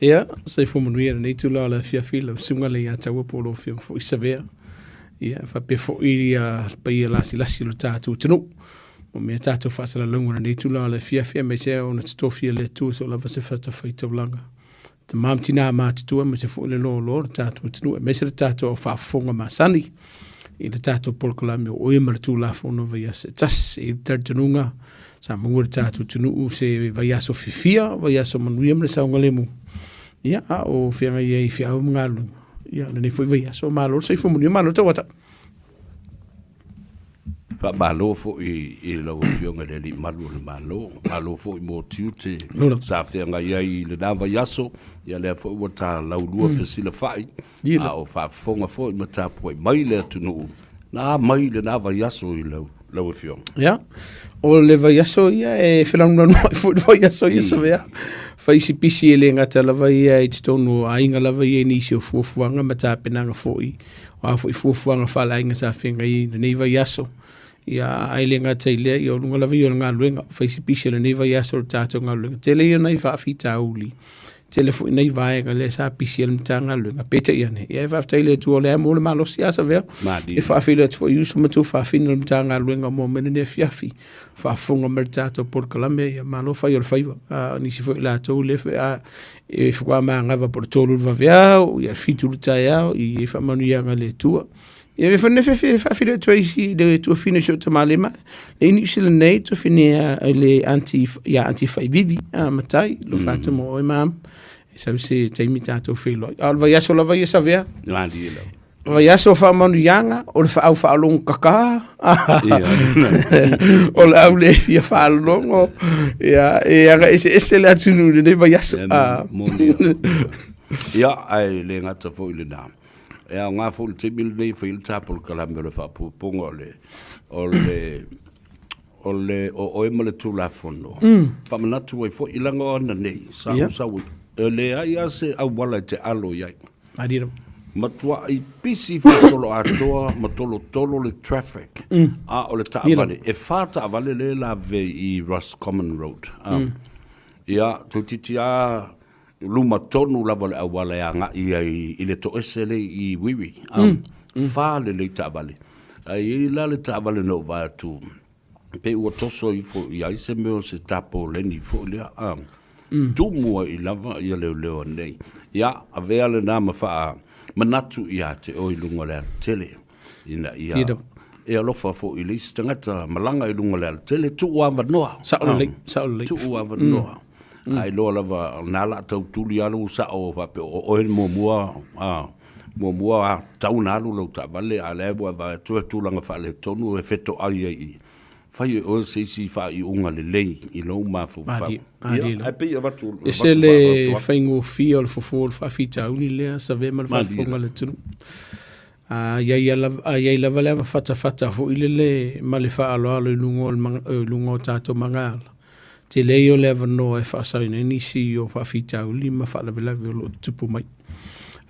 Ia, soifua manuia i lenei itula o le afiafi i lau susuga Leiataua po o lau Afioga foi Savea. Ia, faapea foi ia le paia lasilasi o le tatou atunuu. O mea tatou faasalalauga i lenei itula o le afiafi aemaise ona totofi e le Atua so lava se fatafaitaulaga. Tama ma tina matutua aemaise foi le loaloa o le tatou atunuu aemaise le tatou au faafofoga masani i le tatou polokalame o Oe ma le Tulafono Vaiaso e Tasi. E i ai le talitonuga sa maua le tatou atunuu se vaiaso fiafia, vaiaso manuia ma le saogalemu. Ia, a o feagai ai i feau ma galuega. Ia, lenei foi vaiaso, malo le soifua manuia, malo le tauata. Faamalo foi i lau Afioga i le Alii Malu o le Malo, malo foi mo tiute sa feagai ai i lena vaiaso, ia lea foi ua ta laulua fesilafai, a o faafofoga foi ma tapuai mai le atunuu na mai lena vaiaso i lau lau Afioga. Ia, o le vaiaso ia e felanulanuai foi le vaiaso ia Savea. Fai si pisi e le gata lava ia i totonu o aiga lava ia i nisi o fuafuaga ma tapenaga foi O a foi fuafuaga faaleaiga sa feagai ai i lenei vaiaso, ia ae le gata i lea, ia o luga lava ia o le galuega, fai si pisi o lenei vaiaso o le tatou galuega. Tele ia o nai faafitauli, tele foi nai vaega lea sa pisi ai le Matagaluega, peitai ane, ia e faafetai i le Atua o lea e maua le malosi a Savea, e faafeiloai atu foi i uso ma tuafafine o le Matagaluega mo mea nei afiafi, faafofoga mai i le tatou polokalame, ia malo fai o le faiva. A o nisi foi o latou lea foi a e faatoa manava po o le 3 i le vaveao, ia le 7 i le taeao, i ai faamanuiaga a le Atua. Ia e fai faafeiloai atu ai i le tuafine o si ou tamalima, le Niu Sila nei, tuafine a le aunty, ia aunty Faivivi, a matai, alofa atu mo oe mama. E sau se taimi tatou feiloai. A o le vaiaso lava ia Savea. Malie lava. Vaiaso o faamanuiaga, o le faau faalogo kaka, o le au le fia faalogo, ia, e aga eseese le atunuu i lenei vaiaso. Ia, ae le gata foi i lena. E aoga foi le taimi lenei e fai ai le ta polokalame o le faaopoopoga o le, o le, o le o oe ma le Tulafono. Faamanatu ai foi, leaga o ana nei, sa ou sau ai, e leai lava se auala e te alo i ai. Malie lava. Matuai pisi faasoloatoa ma tolotolo le traffic, a o le taavale, e fa taavale lea e lavevea i Roscommon Road. Ia, toeitiiti lava luma tonu lava o le auala e agai ai i le toese lea i Wiri. Fa lelei taavale. Ae i ai la le taavale na ou vaai atu, pei ua toso ifo i ai se mea o se tapoleni foi lea, a, tumu ai lava ia leoleo nei. Ia, avea lena ma faamanatu ia te oe i luga o le alatele, ina ia e alofa foi i le isi tagata malaga i luga o le alatele, tuu avanoa. Sao lelei, sao lelei. Tuu avanoa. Ae iloa lava, na o le a tau tuli lava lou sao faapea o oe le muamua, a, muamua a tatau ona alu lau taavale, a o lea ua vaai atu e tulaga faaletonu e fetoai ai i i. Fai e oe se isi faaiuga lelei i lou mafaufau. Malie, Ia, ae pei e avatu, E se le faigofie o le fofo o le faafitauli lea, Savea ma le faafofoga a le atunuu. A i ai lava, a i ai lava le ava fatafata foi lele ma le faaaloalo i luga o le, i luga o tatou magaala, tele ia o le avanoa e faasaoina ai nisi o faafitauli ma faalavelave o lo o tutupu mai.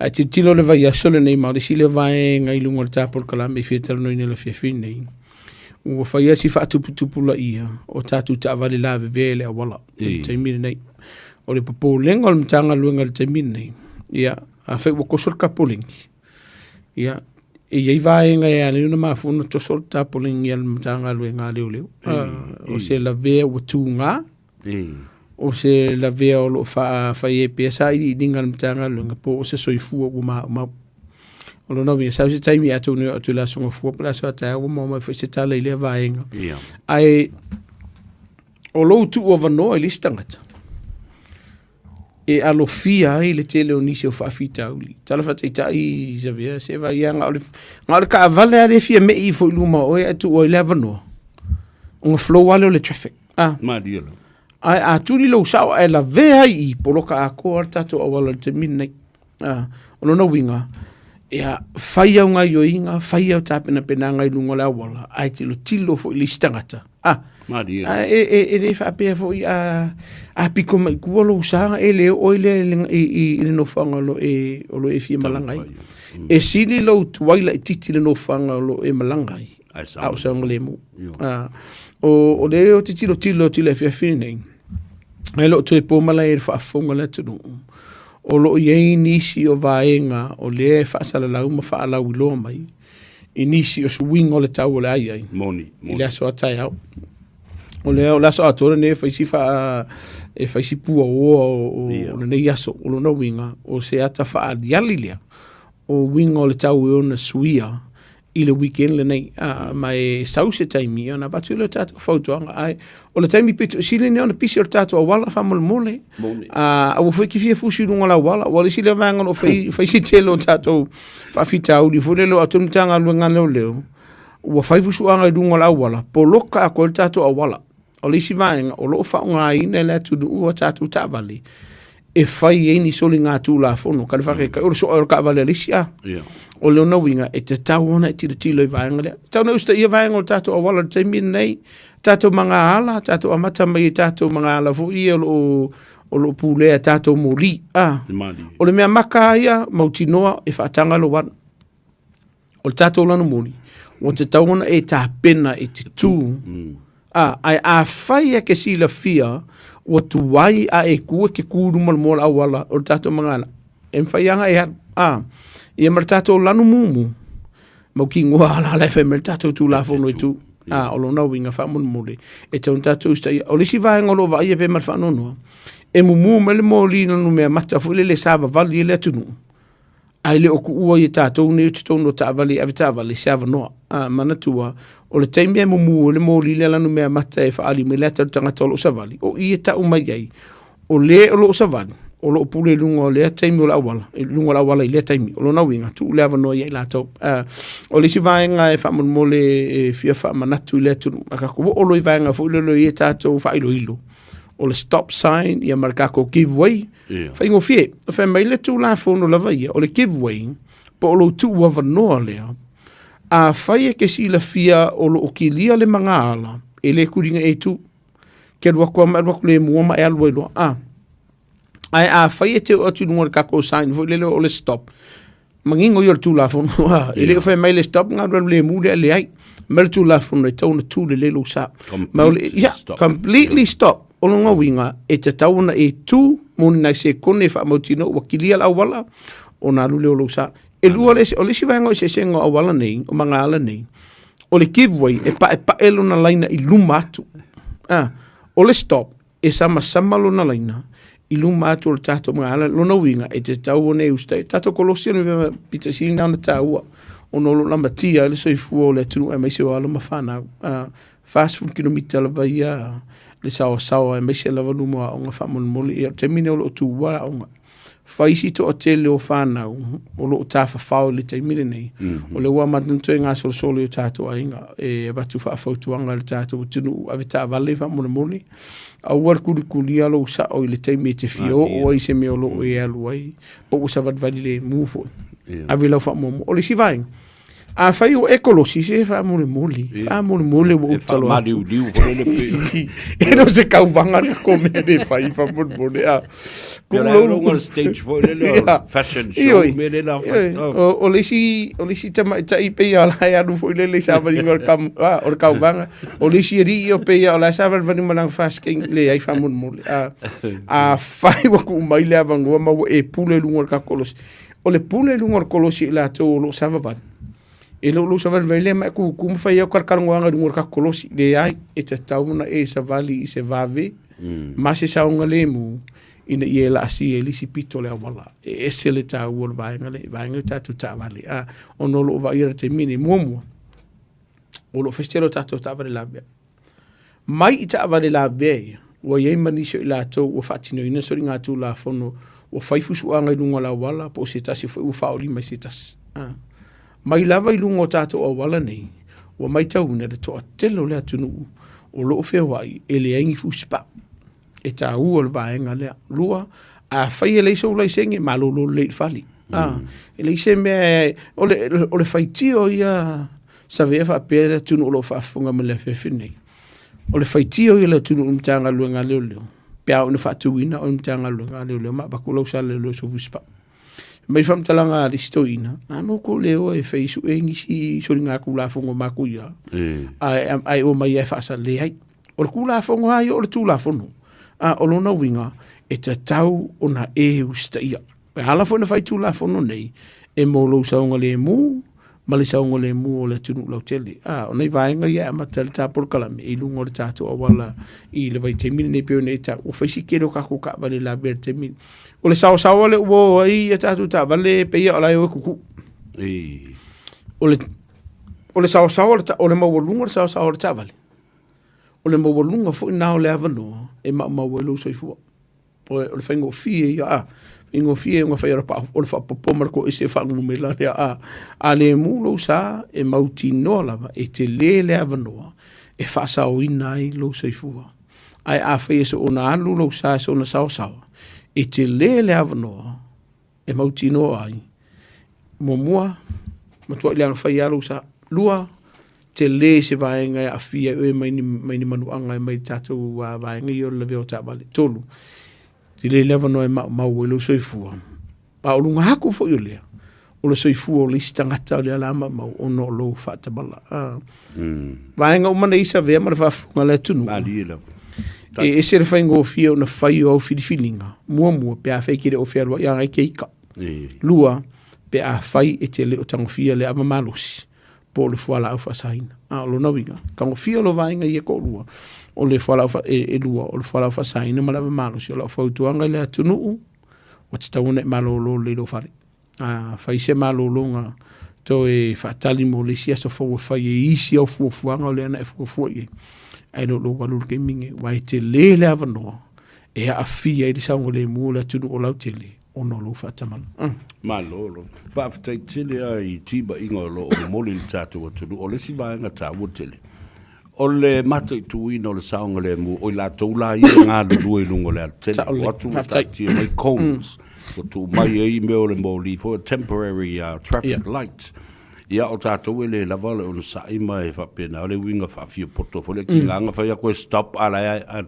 Ae tilotilo le vaiaso lenei ma o le isi lea vaega i luga o le ta polokalame e fia talanoaina i le afiafi nei, ua fai lava si faatuputupulaia o tatou taavale lavevea i le auala i le taimi lenei. O le popolega o le Matagaluega i le taimi lenei, ia, afai ua toso le tapoleni, ia, e i ai vaega e ala ai ona mafua ona toso le tapoleni a le Matagaluega a Leoleo. O se lavea ua tuga, o se lavea o lo o faafai ai pea sailiiliga a le Matagaluega po o se soifua ua maumau. O lona uiga, sau se taimi atonu e oo atu i le Aso Gafua po o le aso a taeao ua maua mai foi se tala i lea vaega. Ae o lou tuuavanoa i le isi tagata, e alofia ai le tele o nisi o faafitauli. Tala faataitai Savea, se vaai ia, na o le, na o le taavale lava lea e fia mei ifo i luma o oe ae tuu ai le avanoa, ona flow lava lea o le traffic. Ah. Malie lava. Ae a tuli lou sao ae lavea ai i poloka atoa le tatou auala i le taimi lenei. Ah, o lona uiga, ia fai au gaioiga, fai au tapenapenaga i luga o le auala, ae tilotilo foi i le isi tagata. Ah, Malie. a, e, e, e le faapea foi a, a piko mai tua lou sa, e le oo ai lea i le, i, i, i le nofoaga o lo e, o lo e fia malaga ai. E sili lou tuai laitiiti i le nofoaga o lo e malaga ai, Ae a o saogalemu. Ah, o, o le o te tilotilo atu i le afiafi nei, e le o toe po malae i le faafofoga a le atunuu. O lo o i ai nisi o vaega o lea e faasalalau ma faalauiloa mai i nisi o suiga o le tau o le a i ai Moni, i le aso a taeao. O lea o le aso atoa lenei e fai si faa e fai si puaoa o, o lenei aso. O lona uiga, o se ata faaaliali lea o uiga o le tau e ona suia i le weekend lenei. Ma e sau se taimi ona avatu lea o tatou fautuaga. Ae o le taimi pito sili lenei ona pisi o le tatou auala faamolemole. Aua foi e te fia fusi i luga o le auala. Ua o le isi lea vaega o lo o fai, fai si tele o tatou faafitauli foi lele o atu le Matagaluega a Leoleo, ua fai fusuaga i luga o le auala, poloka atu ai le tatou auala. O le isi vaega o lo o faaaogaina e le atunuu a tatou taavale e fai ai ni soligatulafono. Ka le faataitai o le soa o le taavale a le isi a. O lona uiga e tatau ona e tilotilo i vaega lea. E tatau ona usitaia vaega o le tatou auala i le taimi lenei, tatou magaala, tatou amata mai i tatou magaala foi ia o lo o pulea e tatou moli. O le mea maka lava ia, mautinoa e faataga lou alu. O le tatou lanumoli, ua tatau ona e tapena i te tū. Ae afai e ke silafia, ua tuai a e kū e ke kū i luma o le moa o le auala o le tatou magaala, e mawhai anga e alu. Ia ma le tatou lanu mumu, mautinoa la la e fai mai le tatou Tulafono e tū. O lona uiga faamolemole, e tatau ona tatou usitaia. O le isi vaega o lo o vaaia pea ma le faanoanoa, e mumu mai le moli i lona numea mata foi lele e savavali ai le atunuu, ae le o tuua ia tatou nei i totonu o taavale e ave taavale se avanoa. A, manatua, o le taimi e mumu ai le moli lea lanu mea mata e faaali mai le ata o le tagata o lo o savali, o i e tau mai ai, o le o lo o savali, o lo o pule i luga o lea taimi o le auala, i luga o le auala i lea taimi. O lona uiga, tuu le avanoa ia i latou. A, o le isi vaega e faamolemole e fia faamanatu i le atunuu, a tatou oo loa i vaega foi lele o i ai tatou faailoilo, o le stop sign ia ma le tatou give way, Faigofie, fai mai le Tulafono lava ia, o le give way, po o lou tuu avanoa lea, afai e te silafia o lo o kilia le magaala, e le tuliga e tu. Ke alu atu lava ma alu atu le mua ma e alu ai loa. A. Ae afai e te oo atu i luga o le tatou sign foi lele o le stop, manino ia o le Tulafono, a, e le o fai mai le stop na alu alu lemu lea, leai. Mai le Tulafono e tatau ona tu lelei lou sa. Ma o le, ia, completely stop. O lona uiga, e tatau ona e tu mo ni nai sekone e faamautinoa ua kilia le auala ona alu lea o lou sa. E lua le, o le isi vaega o eseesega o auala nei, o magaala nei, o le give way e paepae lona laina i luma atu. A, o le stop, e samasama lona laina i luma atu o le tatou magaala. Lona uiga, e tatau ona e usitaia. Tatou kolosi o le mea pito sili lena ona taua, ona o lo o lamatia ai le soifua o le atunuu aemaise o alo ma fanau. 40 kilomita lava ia le saoasaoa aemaise lava luma o aoga faamolemole. Ia o le taimi lenei o lo o tuua aoga. Fai si toatele o fanau o lo o tafafao i le taimi lenei. O lea ua amata ona toe gasolosolo i o tatou aiga e avatu faafautuaga i le tatou atunuu, ave taavale faamolemole, aua le kulikulia lou sao i le taimi e te fia oo ai i se mea o lo o e alu ai, po ua savalivali lemu foi. Ave lau faamuamua. O le isi vaega, Afai ua e kolosi, se faamolemole, faamolemole ua ou tatalo atu. Faamaliuliu foi lele pe. E le o se kauvaga le tatou mea le fai faamolemole. A. Pe o le luga o le stage foi lele o fashion show mea lele a fai. O le isi, o le isi tamaitai pei a la e alu foi lele i savaliga o le kam, o le kauvaga. O le isi alii o pei a o la e savalivali ma lana fasking, leai faamolemole. A, afai ua tuu mai le avanoa ma ua e pule i luga o le tatou kolosi, O le pule i luga o le kolosi i latou o lo o savavali, e le o lou savalivali lea ma e kukū ma fai au kalakalagoaga i luga o le tatou kolosi. Leai, e tatau ona e savali i se vave ma se saogalemu ina ia e laasia ai le isi pito o le auala. E ese le taua o le vaega lea, vaega o tatou taavale, a, ona o lo o vaaia i le taimi lenei. Muamua, o lo o fai se tele o tatou taavale lavea. Mai i taavale lavea ia, ua i ai ma nisi o i latou ua faatinoina soligatulafono ua fai fusuaga i luga o le auala po o se tasi foi ua faaolima i se tasi. Mai lava i luga o tatou auala nei, ua matauina le toatele o le atunuu o lo o feoai e leai ni fusipaa. E taua le vaega lea. Lua, afai e leai sou laisene, malolo lelei i le fale. E leai se mea, o le faitio ia Savea faapea le atunuu o lo o faafofoga mai i le afiafi lenei, o le faitio ia o le atunuu i le Matagaluega a Leoleo, pe a oo ina faatuina oe i le Matagaluega a Leoleo ma avatu lau sala i lou fusipaa. Fai mai le faamatalaga a le isi toeaina, a mo kou le o e fai sue nisi soligatulafono matuia, ae omai lava e faasala. Leai. O le Tulafono lava ia o le Tulafono. A o lona uiga, E tatau ona e usitaia. E ala foi ona fai Tulafono nei, e mo lou saogalemu ma le saogalemu o le atunuu lautele. A, o nai vaega ia e amata ai le ta polokalame i luga o le tatou auala i le vaitaimi lenei pei ona e tau, ua fai si tele o tatou taavale lavea i le taimi lenei. O le saosaoa lea ua o ai a tatou taavale e pei lava o la e o e tutuu. O le saosaoa o le maualuga o le saosaoa o le taavale, o le maualuga foi lena o le avanoa e maumau ai lou soifua. O le faigofie ia, a, faigofie ona fai o le faapopo ma le toese faanumera lea, a, a le mu lou sa, e mautinoa lava e tele le avanoa e faasaoina ai lou soifua. Ae afai e soona alu lou sa e soona saosaoa, e tele le avanoa e mautinoa ai, muamua, matuai leaga fai lava lou sa. Lua, tele se vaega e aafia ai oe mai ni, mai ni manuaga mai le tatou vaega ia o le lavea o taavale. Tolu, tele le avanoa e maumau ai lou soifua. A o luga atu foi o lea, o le soifua o le isi tagata o lea la maumau ona o lou faatamala. Vaega uma nei Savea ma le faafofoga a le atunuu. Malie lava. E ese le faigofie ona fai o au filifiliga. Muamua, pe afai e te le o fealuai agai ke ika. Lua, pe afai e te le o tagofia le ava malosi po o le fualaau faasaina. A o lona uiga, tagofia lo vaega ia toalua, o le fualaau e lua, o le fualaau faasaina ma le ava malosi. O lau fautuaga i le atunuu, ua tatau ona e malolo lelei i lou fale. A fai se malologa toe faatali mo le isi aso fou e fai ai isi au fuafuaga o lea na e fuafua i ai, ae le o lou alu i le taimi lenei, aua e tele le avanoa e aafia ai le saogalemu o le atunuu lautele ona o lou faatamala. Malo lava. Faafetai tele lava i timaiga o lo o momoli i le tatou atunuu. O le isi vaega taua tele, O le mataituina o le saogalemu, o i latou la ia e galulue i luga o le alatele, ua o atu ua taatia mai cones, ua tuu mai ai mea o le moli foi, temporary traffic lights. Ia, o tatou e le lava le onosai ma e faapena le uiga faafiapoto foi lea, tiga na fai atu e stop a la e,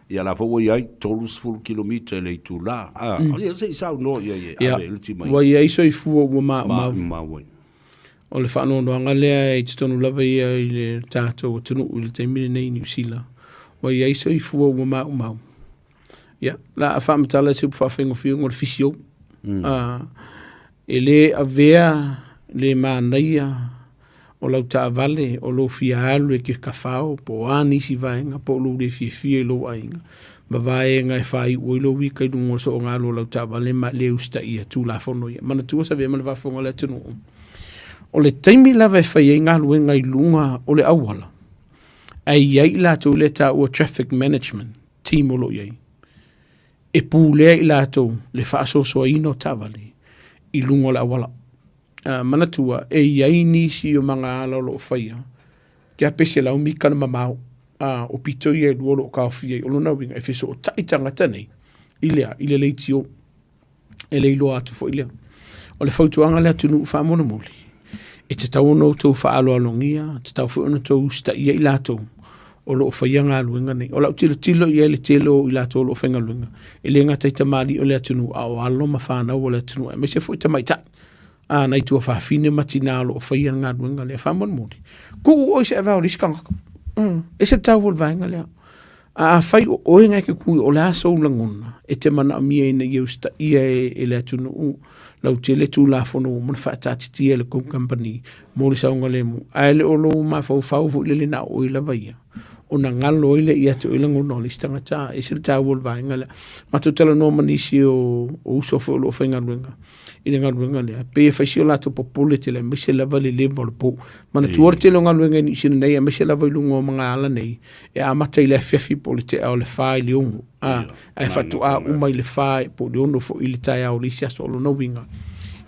ia la foi ua i ai 30 kilomita i le itula. Ia se i saunoa i ai e ave ai le timaiga. Ua i ai soifua ua maumau. Ai. O le faanoanoaga lea i totonu lava ia i le tatou atunuu i le taimi lenei i Niu Sila, ua i ai soifua ua maumau. Ia, la a faamatala se upu faafaigofie o le fisio. E le avea le manaia o lau taavale o lou fia alu e ke kafao po o a nisi vaega po o lou le fiafia i lou aiga ma vaega e faaiu ai lou ika i luga o le soongalu o lau taavale ma le usitaia Tulafono ia. Manatua Savea ma le faafofoga a le atunuu, o le taimi lava e fai ai galuega i luga o le auala, ae i ai i latou lea e taua traffic management team o lo o i ai, e pulea i latou le faasoasoaina o taavale i luga o le auala. Manatua, e i ai nisi o magaala o lo o faia, kia pe 100 mita le mamao, a o pito ia e lua o lo o taofia ai. O lona uiga, e fesootai tagata nei i le a? I le leitio. E le iloa atu foi lea. O le fautuaga a le atunuu faamolemole, e tatau ona outou faaaloalogia, e tatau foi ona outou usitaia i latou o lo o faia galuega nei. O lau tilotilo i ai i le tele o i latou o lo o faigaluega, e le gata i tamalii o le atunuu, a o alo ma fanau o le atunuu, aemaise foi tamaitai, a nai tuafafine ma tina o lo o faia le galuega lea. Faamolemole, tuu oe se avao i le isi tagata. Ese le taua o le vaega lea. A afai o oe na e te tui o le a sou lagona e te manaomia ina ia usitaia e le atunuu lautele Tulafono ua uma ona faataatitia e le tou kamupani mo le saogalemu, ae le o lou mafaufau foi lele na o oe lava ia, ona galo ai lea ia te oe lagona o le isi tagata. E ese le taua o le vaega lea. Matou talanoa ma nisi o uso foi o lo o faigaluega i le galuega lea, pei e fai si o latou popole tele, aemaise lava le leva o le po. Manatua le tele o galuega i Niu Sila nei, aemaise lava i luga o magaala nei, e amata i le afiafi po o le tea o le 4 i le 6, a, ae faatoa uma i le 4 po o le 6 foi i le taeao o le isi aso. O lona uiga,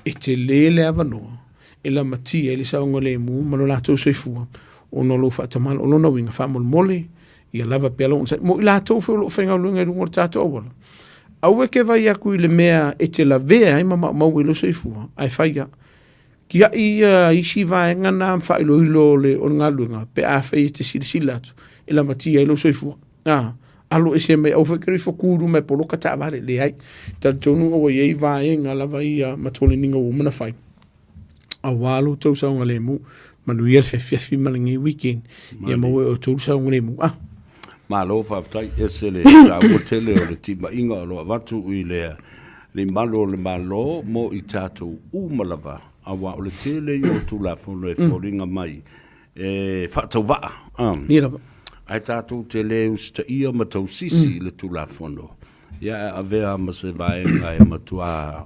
e tele le avanoa e lamatia ai le saogalemu ma lo latou soifua ona o lou faatamala. O lona uiga, faamolemole, ia lava pea lou onosai. Mo i latou foi o lo o faigaluega i luga o le tatou auala, aua e te vai atu i le mea e te lavea ai ma maumau ai lou soifua, ae fai ia. Tiai ia isi vaega na ma faailoilo o le, o le galuega pe afai e te silasila atu e lamatia ai lou soifua. A, alo ese mai aua foi e te alu ifo tu i luma e poloka taavale, leai. Talitonu ua i ai vaega lava ia ma toleniga ua uma ona fai aua lo outou saogalemu. Manuia le fefiafi ma lenei weekend. Ia maua e outou le saogalemu. Ah. Malo faafetai, ese le taua tele o le timaiga o lo o avatu i le malu o le Malo mo i tatou uma lava, aua o le tele ia o Tulafono e foliga mai e faatauvaa, ae tatou te le usitaia ma tausisi i le Tulafono, ia e avea ma se vaega e matua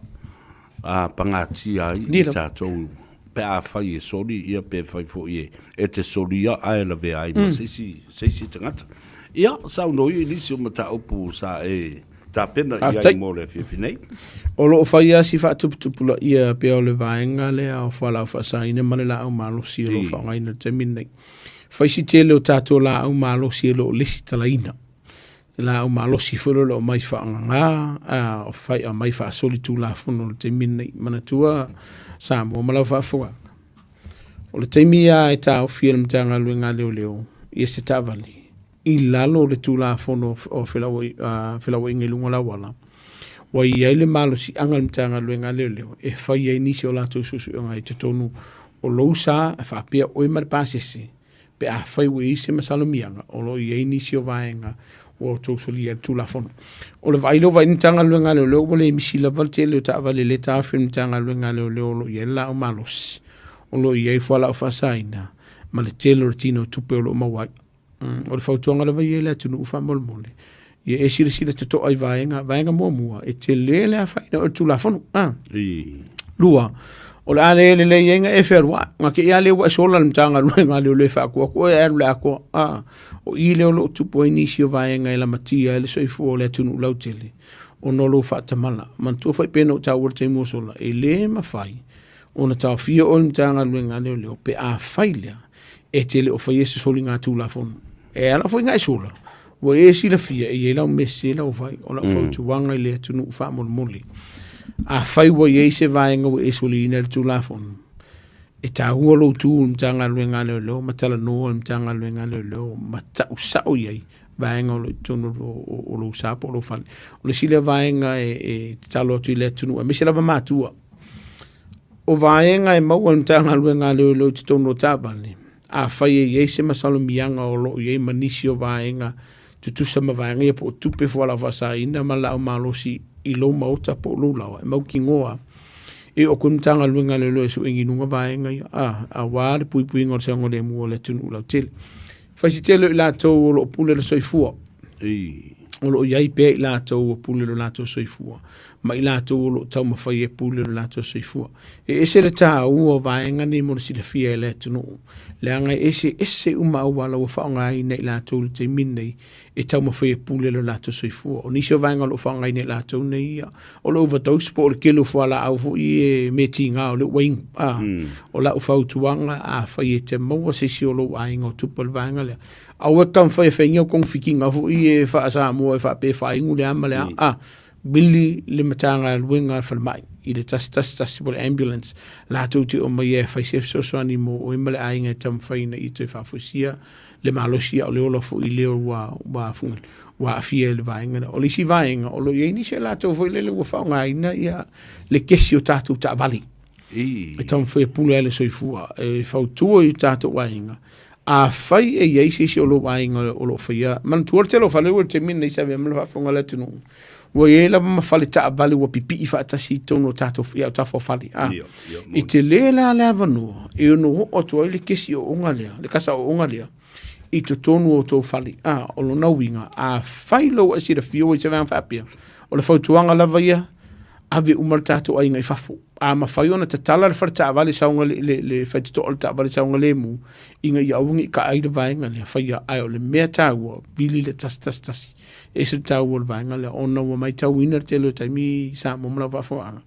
pagatia ai i tatou pe afai e soli, ia pe fai foi e te solia ae lavea ai ma se isi tagata. Ia, saunoa ia i nisi o mataupu sa e tapena i ai mo le afiafi nei. O lo o fai lava si faatuputupulaia pea o le vaega lea o fualaau faasaina ma le laau malosi o lo o faaaogaina i le taimi lenei. Fai si tele o tatou laau malosi e le o lesitalaina. Laau malosi foi lea o lo o aumai faagaga, a fai aumai faasolitulafono i le taimi lenei. Manatua Samoa ma lau faafofoga, o le taimi lava e taofi e le Matagaluega a Leoleo ia se taavale i lalo o le Tulafono o Felauaiga i luga o le auala, ua i ai le malosiaga o le Matagaluega a Leoleo e fai ai nisi o latou suesuega i totonu o lou sa e faapea oe ma le pasese pe afai ua i ai se masalomiaga o lo o i ai nisi o vaega ua outou solia ai le Tulafono. O le vaai lea ua vaai le Matagaluega a Leoleo ua le misi lava le tele o taavale lea e taofi e le Matagaluega a Leoleo o lo o i ai le laau malosi, o lo o i ai fualaau faasaina ma le tele o le tino o tupe o lo o maua ai. O le fautuaga lava ia i le atunuu faamolemole, ia e silasila totoa i vaega, vaega muamua, e tele le afaina o le Tulafono. Lua, o le a le lelei ai na e fealuai, na te i a lea ua e sola le Matagaluega a Leoleo e faaatu atu oe ae alu i le atoa. O i lea o lo o tupu ai nisi o vaega e lamatia ai le soifua o le atunuu lautele ona o lou faatamala. Manatua foi pei ona ou taua i le taimi ua sola, e le mafai ona taofia oe e le Matagaluega a Leoleo pe afai lea e te le o faia se soligatulafono. E ala foi na e sola, ua e silafia e i ai lau mea sese lau fai, o lau fautuaga i le atunuu faamolemole. Afai ua i ai se vaega ua e soliina i le Tulafono, e taua lou tu i le Matagaluega a Leoleo ma talanoa i le Matagaluega a Leoleo ma tau sao i ai vaega o lo o i totonu o lou sa po o lou fale. O le isi lea vaega e tatalo atu i le atunuu, aemaise lava matua, O vaega e maua e le Matagaluega a Leoleo i totonu o taavale, afai e i ai se masalomiaga o lo o i ai ma nisi o vaega tutusa ma vaega ia po o tupe fualaau faasaina ma laau malosi i lou maota po o lou laoa, e mautinoa e oo atu i le Matagaluega a Leoleo e sue i luga vaega ia, aua le puipuiga o le saogalemu o le atunuu lautele. Fai si tele o i latou o lo o pule le soifua. O lo o i ai pea i latou ua pule lo latou soifua, ma i latou o lo o taumafai e pule lo latou soifua. E ese le taua o vaega nei mo le silafia e le atunuu, leaga e eseese uma auala ua faaaogaina e i latou i le taimi lenei e taumafai e pule lo latou soifua. O nisi o vaega o lo o faaaogaina e i latou nei ia, o le overdose po o le tele o fualaau foi e mea tiga o lea ua inu. O lau fautuaga, afai e te maua se isi o lou aiga o tupu i le vaega lea, Aua e taumafai e faingia togafitiga foi ia faa-Samoa e faapea e faainu le a ma le a. A, vili le Matagaluega a le Falemai i le 111 po o le ambulance latou te omaia e fai se fesoasoani mo oe ma le aiga e taumafai ina ia toe faafoisia le malosi a o le ola foi lea ua ua ua aafia i le vaega lea. O le isi vaega o lo o i ai nisi o latou foi lele ua faaaogaina ia le kesi o tatou taavale. E taumafai e pule ai le soifua, e fautua i o tatou aiga. Afai e i ai se isi o lou aiga o lo o faia, manatua le tele o fale ua i le taimi lenei sa avea ma le faafofoga a le atunuu, ua i ai lava ma fale taavale ua pipii faatasi i totonu o tatou i autafa o fale. A, e tele la le avanoa e ono oo atu ai le kesi ooga lea, le kasa ooga lea i totonu o tou fale. A, o lona uiga, afai lou e silafia ua i se vaega faapea, o le fautuaga lava ia, ave uma le tatou aiga i fafo. A mafai ona tatala le fale taavale saoga le, le faitotoa o le taavale saogalemu ina ia aua ne i taai le vaega lea, faia. Ae o le mea taua, vili le 111. E ese le taua o le vaega lea, ona ua matauina le tele o taimi i Samoa ma lau faafofogaaga,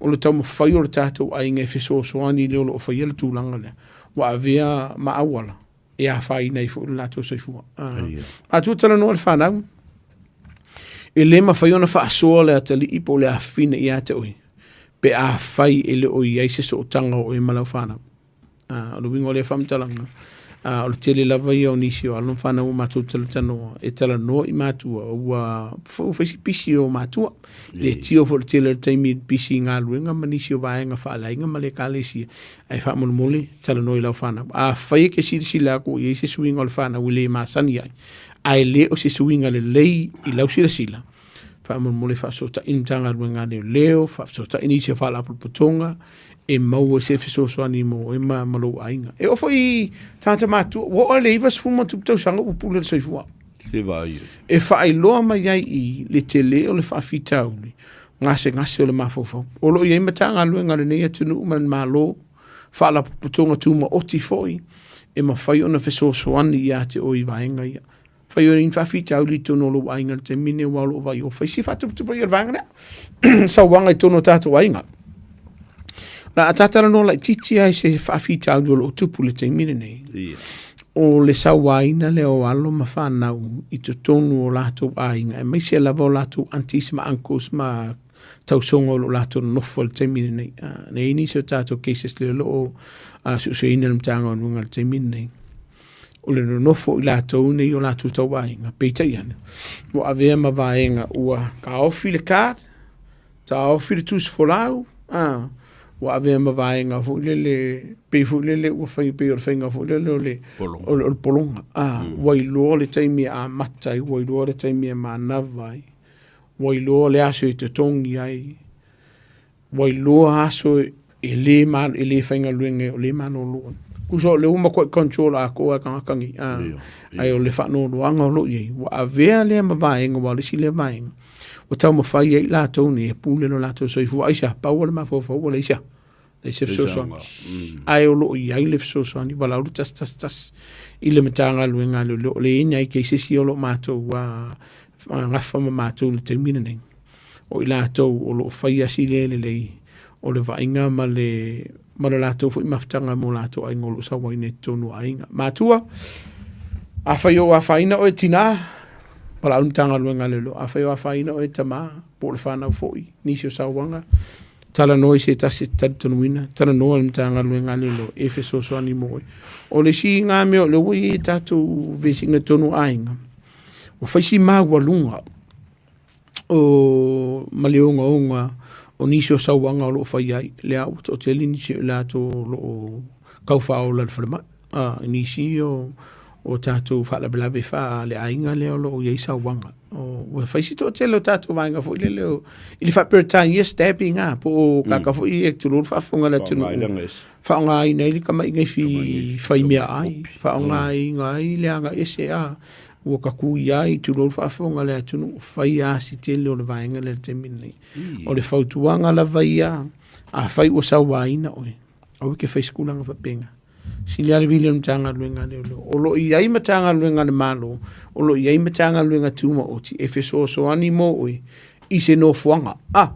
o le taumafai o le tatou aiga e fesoasoani i le o lo o faia le tulaga lea, ua avea ma auala e afaina ai foi lo latou soifua. Matua talanoa le fanau, e le mafai ona faasoa le atalii po o le afafine ia te oe, pe afai e le o i ai se sootaga o oe ma lau fanau. O le uiga o lea faamatalaga, o le tele lava ia o nisi o alo ma fanau ua matou talatalanoa, e talanoa i matua, ua fai si pisi o matua. Le tio foi i le tele o le taimi pisi i galuega ma nisi o vaega faaleaiga ma le ekalesia. Ae faamolemole, talanoa i lau fanau. Afai e te silasila atu ua i ai se suiga o le fanau e le masani ai, Ae le o se suiga lelei i lau silasila, faamolemole faafesootai le Matagaluega a Leoleo, faafesootai nisi o faalapotopotoga e maua se fesoasoani mo oe ma, ma lou aiga. E oo foi i tagata matutua, ua oo i le 90 ma tausaga ua pule le soifua. Se vaai ai. E faailoa mai ai i le tele o le faafitauli, gasegase o le mafaufau. O lo o i ai Matagaluega a lenei atunuu ma le Malo, Faalapotopotoga Tumaoti foi e mafai ona fesoasoani ia te oe i vaega ia. Fai o ni faafitauli i totonu o lou aiga i le taimi lenei aua o lo o vaai o fai si faatupatupaia o le vaega lea. Sauaga i totonu o tatou aiga. Na a talanoa laitiiti lava i se faafitauli o lo o tupu i le taimi lenei. Ia. O le sauaina lea o alo ma fanau i totonu o latou aiga, aemaise lava o latou aunties ma uncles ma tausoga o lo o latou nonofo i le taimi lenei. Na i ai nisi o tatou cases lea o lo o suesueina e le Matagaluega i le taimi lenei. O le nonofo o i latou nei o latou tauaiga, peitai ane, ua avea ma vaega ua taofi le card, taofi le tusi folau, ua avea ma vaega foi lele, pei foi lele ua fai pei o le faiga foi lele o le Pologa. o le, o le pologa. Ua iloa le taimi e amata ai, ua iloa le taimi e manava ai, ua iloa le aso e totogi ai, ua iloa aso e le ma, e le faigaluega ai, o le malolo ai. Tusa o lea ua matuai control atoa e tagata nei, ae o le faanoanoaga o lo o i ai, ua avea lea ma vaega, aua o le isi lea vaega ua taumafai ai i latou nei e pule lo latou soifua. Aisea? Pau o le mafaufau ua leai se a? Leai se fesoasoani. Ae o lo o i ai le fesoasoani, valaau le 111 i le Matagaluega a Leoleo. O lea e i ai nai cases ia o lo o matou gafa ma matou i le taimi lenei. O i latou o lo o faia si le lelei o le vaaiga ma le ma le latou foi mafutaga mo latou aiga o lo o sauaina i totonu o aiga. Matua, afai o afaina oe tinā, valaau le Matagaluega a Leoleo. Afai o afaina oe tamā, po o le fanau foi, nisi o sauaga, talanoa i se tasi e te talitonuina, talanoa i le Matagaluega a Leoleo e fesoasoani mo oe. O le isi lena mea o lea ua i ai tatou vesiga i totonu o aiga, ua fai si maualuga o ma le ogaoga o nisi o sauaga o lo o fai ai, lea ua toatele nisi o i latou o lo o tau faaola i le falemai, i nisi o tatou faalavelave faaleaiga lea o lo o i ai sauaga. Ua fai si toatele o tatou vaega foi lele o, i le faa-Peretania stabbing a, po o kaka foi ia tulou le faafofoga a le atunuu, faaaogaina ai le tamaiga i fai meaai, faaaogaina ai le agaese a, ua tatui ai, tulou le faafofoga a le atunuu, fai lava si tele o le vaega lea i le taimi lenei. O le fautuaga lava ia, afai ua sauaina oe, aua e te fai se tulaga faapena. Sili lava le vili o le Matagaluega a Leoleo. O lo o i ai Matagaluega a le Malo, o lo o i ai Matagaluega Tumaoti e fesoasoani mo oe i se nofoaga. Ah,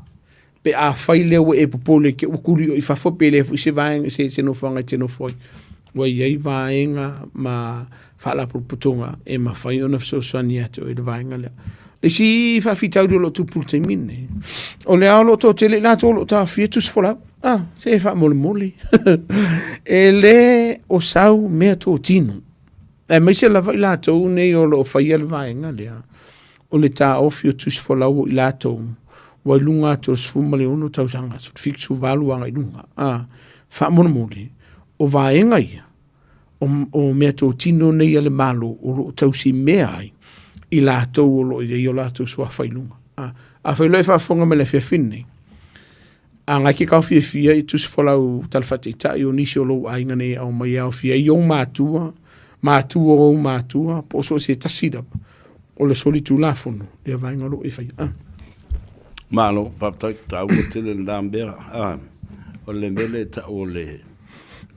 pe afai lea ua e popole te ua tuli oe i fafo pe leai foi se vaega, se nofoaga e te nofo ai. Ua i ai vaega ma faalapotopotoga e mafai ona fesoasoani atu i le vaega lea. Le isi faafitauli o lo o tupu i le taimi lenei, o lea o lo o toatele i latou o lo o taofia tusi folau. Ah, se faamolemole. E le o sau mea totino. Aemaise lava i latou nei o lo o faia le vaega lea, o le taofi o tusi folau o i latou ua i luga atu o le 16 tausaga, 78 agai i luga. Ah, faamolemole, o vaega ia, o mea totino nei a le Malo o lo o tausimea ai i latou o lo o i ai o latou suafa i luga. Afai loa e faafofoga mai i le afiafi lenei, a ngai ke taofiafia i tusi folau tala faataitai o nisi o lou aiga nei e aumai e aofia ai ou matua, matua o ou matua, po o so o se tasi lava, o le solitulafono lea vaega o lo o e faia. Ah. Malo, faafetai, taua tele lena mea. Ah, o le mea lea e tau o le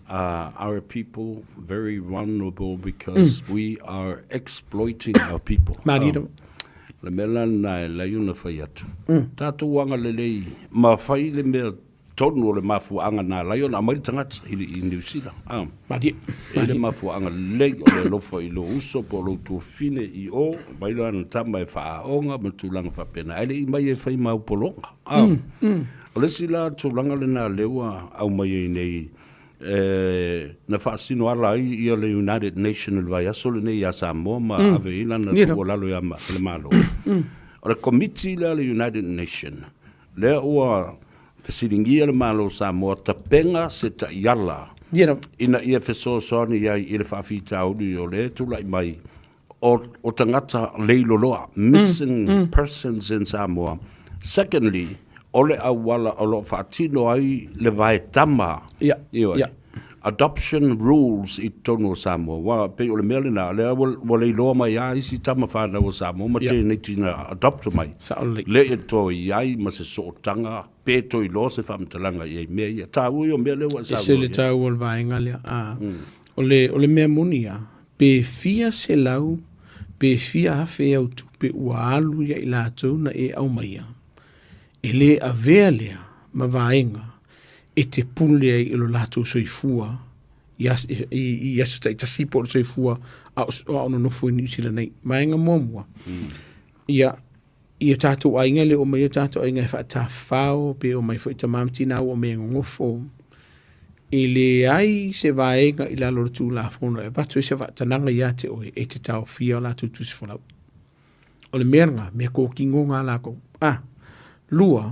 our people very vulnerable because we are exploiting our people. Malie lava. Le mea la lena e leai ona fai atu. Tatou agalelei ma fai le mea tonu o le mafuaaga na ala ai ona aumai le tagata i Niu Sila. Malie. E i le mafuaaga lelei o le alofa i lou uso po o lou tuafafine i o, aumai lana tama e faaaoga ma tulaga faapena, ae le i mai e fai mau pologa. O le isi la tulaga lena lea ua aumai ai nei, na faasino ala ai ia le United Nation i le vaiaso lenei ia Samoa ma ave i ai lana tuualalo ia le Malo. O le Komiti lea a le United Nation, lea ua fesiligia le Malo o Samoa tapena se taiala ina ia fesoasoani ai i le faafitauli o lea e tulai mai. o, o tagata leiloloa, missing persons in Samoa. Secondly, o le auala o lo o faatino ai le vaetama, ioe, adoption rules i totonu o Samoa. Aua pei o le mea lena, lea ua, ua leiloa mai lava isi tama fanau a Samoa ma teineiti na adopt mai. Le i toe i ai ma se sootaga pe toe iloa se faamatalaga i ai mea ia. Taua ia o mea lea ua e saunoa i ai. Ese le taua o le vaega lea. O le, o le mea moni lava, pe fia selau pe fia afe au tupe ua alu ia i latou na e aumaia, e le avea lea ma vaega e te pule ai i lo latou soifua i i, i aso taitasi po o le soifua a o, a o nonofo i Niu Sila nei. Vaega muamua, ia i o tātou aiga le o mai o tātou aiga e faatafafao pe o mai foi tamā ma tinā ua mea gogofo. E leai se vaega i lalo o le Tulafono e avatu ai se faatanaga ia te oe e te taofia o latou tusi folau. O le mea lena, mea kōkino ngā lākou. A, lua,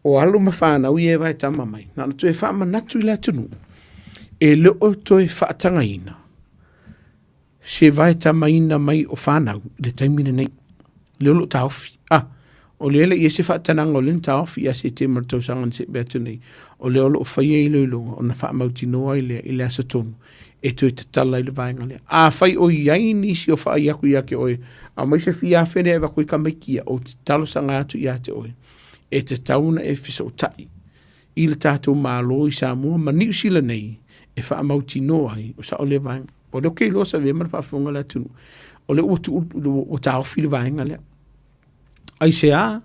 o alo ma whānau ia e vae tama mai. Na ona toe faamanatu i le atunuu, e le o toe faatagaina se vaetamaina mai o whānau i le taimi lenei. Le o loo taofi. Ah, o lea le i ai se faatanaga o lea na taofi ia Setema o le tausaga na seʻe atu nei, o lea o lo o faia iloiloga ona faamautinoa ai lea i le aso tonu e toe tatala ai le vaega lea. Afai o i ai nisi o faai aku ia te oe, aumai se fia afe lea e avatu ai tamaiti ia, ou te talosaga atu ia te oe, e tatau ona e fesootai i le tatou Malo i Samoa ma Niu Sila nei e faamautinoa ai o sao lea vaega. O lea ou te iloa sa avea ma le faafofoga a le atunuu, o lea ua tuu, ua taofi le vaega lea. Aisea?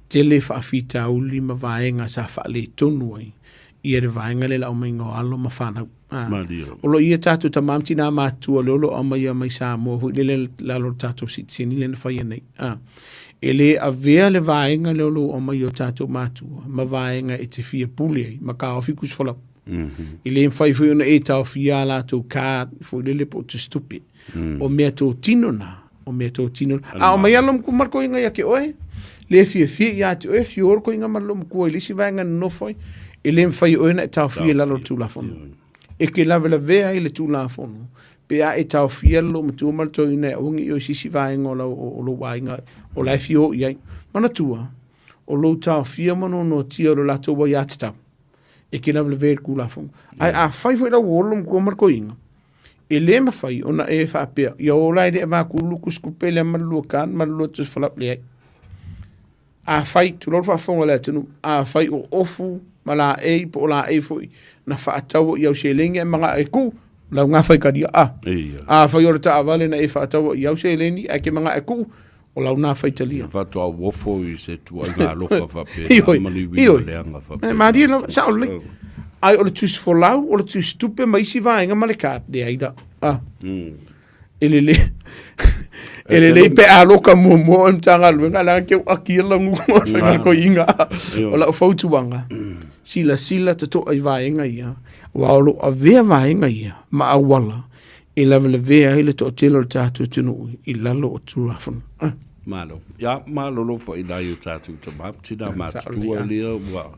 Tele faafitauli ma vaega sa faaletonu ai ia le vaega lea i le aumaiga o alo ma fanau. O lo o i ai tatou tama ma tina matutua lea o lo o aumaia mai Samoa foi lele i lalo o le tatou sitiseni lea na faia nei. E le avea le vaega lea o lo o aumaia o tatou matua ma vaega e te fia pule ai ma taofi tusifolau. E le mafai foi ona e taofia a latou card foi lele po o tusitupe. O mea totino na, o mea totino. A o mai alo matua ma le koiga ia te oe, le fiafia ia te oe, fio le koiga ma le matua i le isi vaega nonofo ai, e le mafai e oe ona e taofia i lalo o le Tulafono. E te lavelavea ai le Tulafono, pe a e taofia le loomatua ma le toeaina e aua ne i o i se isi vaega o lau, o lou aiga o la e fia o i ai. Manatua, o lou taofia ma noanoatia o le latou aiatatau, e te lavelavea i le Tulafono. Ae afai foi la ua ola le loomatua ma le toeaina, E le mafai ona e faapea, ia ola e le avatu tusitupe lea ma le lua card ma le lua tusifolau, leai. Afai, tulou le faafofoga a le atunuu, afai o ofu ma laei po o laei foi na faataua i au seleni ae manao e tuu, lau na faitalia. A, afai o le taavale na e faataua i au seleni ae e te manao e tuu, o lau na faitalia. Faatoa uofo i se tuuaiga alofa faapena ma le uiga leaga faapena. Malie lava, sao lelei. Ai o le tusifolau, o le tusitupe ma isi vaega ma le card, leai la. Ah. E lelei, e lelei pe a loka muamua o le Matagaluega, leaga ke uaki ia lau o le faigakoiga. O lau fautuaga, silasila totoa i vaega ia, aua o lo o avea vaega ia ma auala e lavelavea ai le toatele o le tatou atunuu i lalo o Tulafono. Ah. Malo. Ia, malolo foi nai o tatou tama, tina matutua lea ua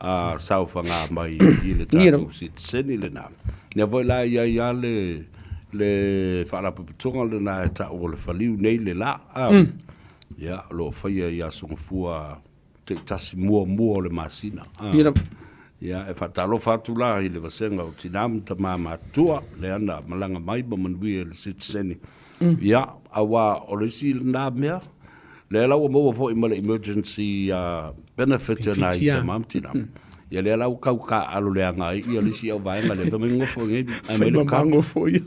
a saofaga mai i le tatou sitiseni lena. Lea foi la i ai lava le, le faalapotopotoga lena e tau o le faliu nei le la. A, Ia, o lo o faia i Aso Gafua taitasi muamua o le masina. Ia, e faatalofa atu la i le vasega o tina ma tama matutua, lea na malaga mai ma manuia i le sitiseni. Ia, aua o le isi lena mea, lea la ua maua foi ma le emergency benefit a nai tama ma tina. Ia, lea la ua tau taaalo leaga ai ia le isi auvaega lea, fai mai gofo i nei, aumai le card. Gofo ia.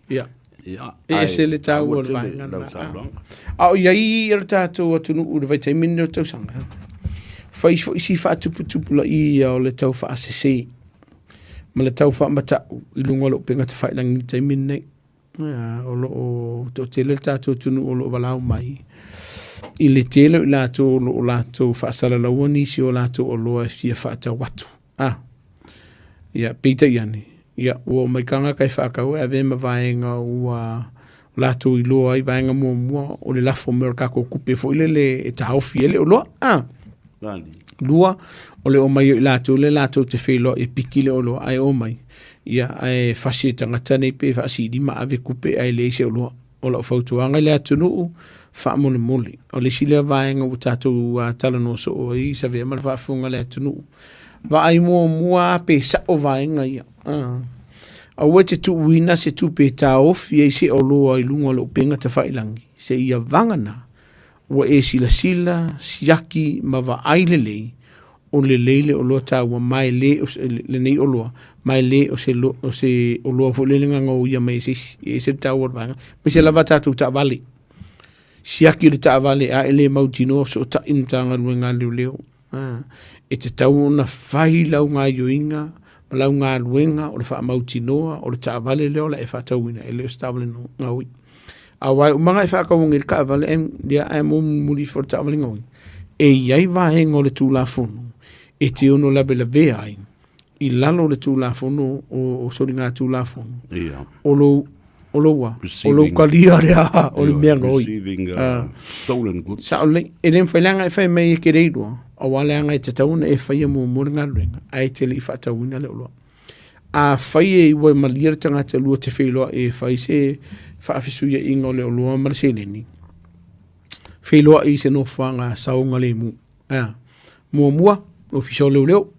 Ia. Ia, E ese le taua o le vaega lena. A o i ai o le tatou atunuu i le vaitaimi lenei o le tausaga, fai foi si faatuputupulaia ia o le tau faasese ma le tau faamatau i luga o le upega tafailagi i le taimi lenei. O lo o toatele le tatou atunuu o lo o valaau mai i le tele o i latou o lo o latou faasalalaua nisi o latou oloa e fia faatau atu. A, ia, peitai ane, ia, ua omai tagata e faatau e ave ma vaega ua latou iloa ai vaega muamua o le lafo mai o le tatou tupe foi lele e taofi ai le oloa. A. Lua, o le omai o i latou lea latou te feiloai e piki le oloa ae omai, ia, ae fasi e tagata nei pe faasiilima ave tupe ae leai se oloa. O lau fautuaga i le atunuu, faamolemole. O le isi lea vaega ua tatou talanoa soo ai i Savea ma le faafofoga a le atunuu, vaai muamua lava pe sao vaega ia. Aua e te tuuina se tupe e taofi ai se oloa i luga o le upega tafailagi, seia vagana ua e silasila, siaki ma vaai lelei, o lelei le oloa taua ma e le o se, lenei oloa, ma e le o se, o se oloa foi lele na gaoia mai e se isi. E ese le taua o le vaega. Aemaise lava tatou taavale. Siaki le taavale a e le mautinoa fesootai le Matagaluega a Leoleo. E tatau ona fai lau gaoioiga ma lau galuega o le faamautinoa o le taavale lea o le a e faatauina, e le o se taavale gaoi. Aua e uma ona e faatauina nei le taavale ae, ia, ae mulimuli ifo i le taavale gaoi, e i ai vaega o le Tulafono e te ono lavelavea ai i lalo o le Tulafono o soligatulafono o lou o lou a o lou talia lea o le mea gaoi. Receiving stolen goods. Sao lelei. E le mafai leaga e fai mai e te le iloa, aua leaga e tatau ona e faia muamua le galuega, ae e te le i faatauina le oloa. Afai e ua malie le tagata lua te feiloai e fai se faafesuiaiga o le oloa ma le seleni, feiloai i se nofoaga saogalemu. Ea, muamua, Ofisa o Leoleo,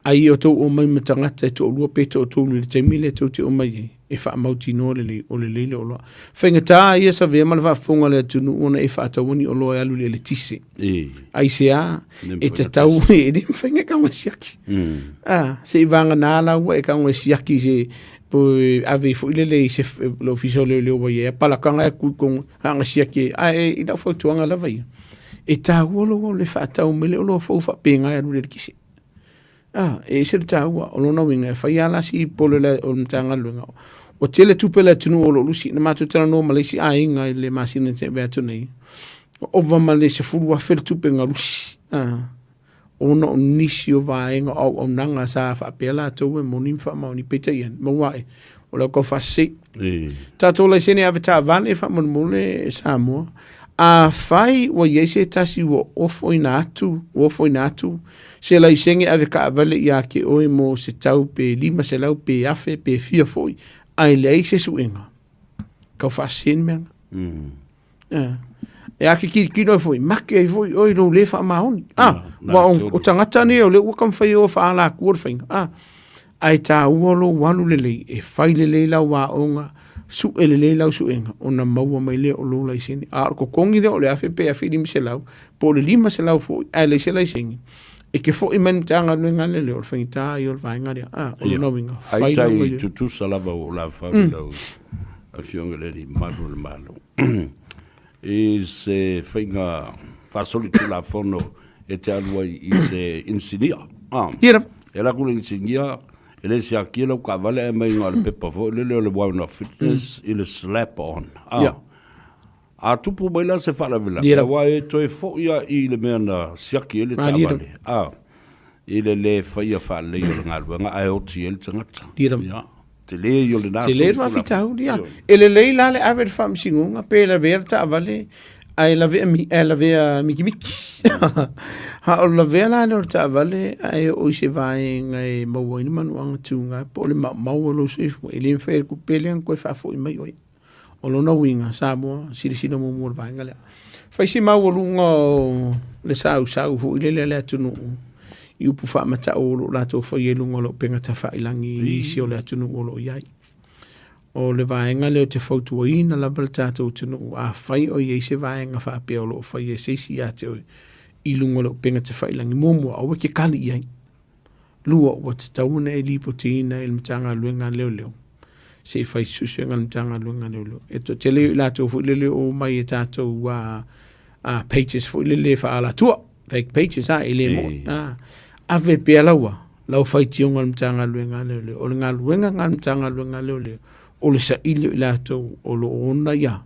ai o tou omai ma tagata e toalua pe toatolu i le taimi lea tou te omai ai, e faamautinoa lelei o lelei le oloa. Faigata ia Savea ma le faafofoga a le atunuu ona e faataua ni oloa e alu i le eletise. Aisea, e tatau, e le mafai ona e tago e siaki. Se i vagana la ua e tago e siaki i se po e ave foi lele i se le ofisa o leoleo ua i ai, palakaga e ku i tonu, a siaki ai. Ae i lau fautuaga lava ia, e taua lou le faatau mai le oloa fou faapena e alu i le eletise. E ese le taua, o lona uiga e fai lava la si pole o le Matagaluega. Ua tele tupe a le atunuu o lo o lusi. Na matou talanoa ma le isi aiga i le masina na tea atu nei, ua ova ma le $10,000 le tupe na lusi, ona o nisi o vaega o auaunaga sa faapea latou e moni ma faamaoni, peitai ane, maua ae, o le au tau faasese. Tatou laisene avetaavale faamolemole e Samoa, afai ua i ai se tasi ua ofoina atu, ua ofoina atu se laisene avetaavale ia te oe mo se tau pe 500 pe 1000 pe fia foi, ae leai se suega, tau faasese le mea lena. E a ke tilotilo ai foi, make ai foi oe i lou le faamaoni. Ua o tagata nei o lea ua taumafai e o e faaalatua le faiga. Ae taua lou alu lelei, e fai lelei lau aoga, sue lelei lau suega, ona maua mai lea o lou laisene. A o le totogi lea o le $1,000 pe $1,500, po o le $500 foi, ae leai se laisene, e te foi mai le Matagaluega lea, o le faigata ia o le vaega lea. O lona uiga, fai lau gaoioiga. Ai tai tutusa lava ua ou laufau i lau Afioga i le Alii Mamalu o le Malo i se faiga faasolitulafono e te alu ai i se inisinia. Ia lava. E alu atu le inisinia, e le siakia lau taavale ae aumai na o le pepa foi lele o le warrant of fitness i le slap on. Ia. A tupu mai la se faalavelave, aua e toe foi lava i le mea na siaki ai le taavale, i le le faia faalelei o le galuega ae oti ai le tagata. Ia, tele ia o lena Tele le faafitauli, ia. E lelei la le ave i le faamasinoga pe lavea le taavale ae lavea mi, ae lavea mikimiki. A o le lavea la lea o le taavale ae oo i se vaega e maua ai le manuaga tuga po o le maumau o lou soifua, e le mafai e le tupe lea ona toe faafoi mai oe. O lona uiga, Samoa, silasila muamua i le vaega lea. Fai si maualuga o le sausau foi lele a le atunuu i upu faamatau o lo o latou faia i luga o le upega tafailagi i nisi o le atunuu o lo o i ai. O le vaega lea ou te fautuaina lava le tatou atunuu, afai o i ai se vaega faapea o lo o faia e se isi ia te oe i luga o le upega tafailagi, muamua, aua e te kali i ai. Lua, ua tatau ona e lipotiina i le Matagaluega a Leoleo se i fai suesuega a le Matagaluega a Leoleo. E toatele o i latou foi lele o omai e tatou pages foi lele faaalatua, fake pages a, e le moni. Ave pea laua, lau faitioga i le Matagaluega a Leoleo. O le galuega lena a le Matagaluega a Leoleo, o le saili o i latou o lo o ona ia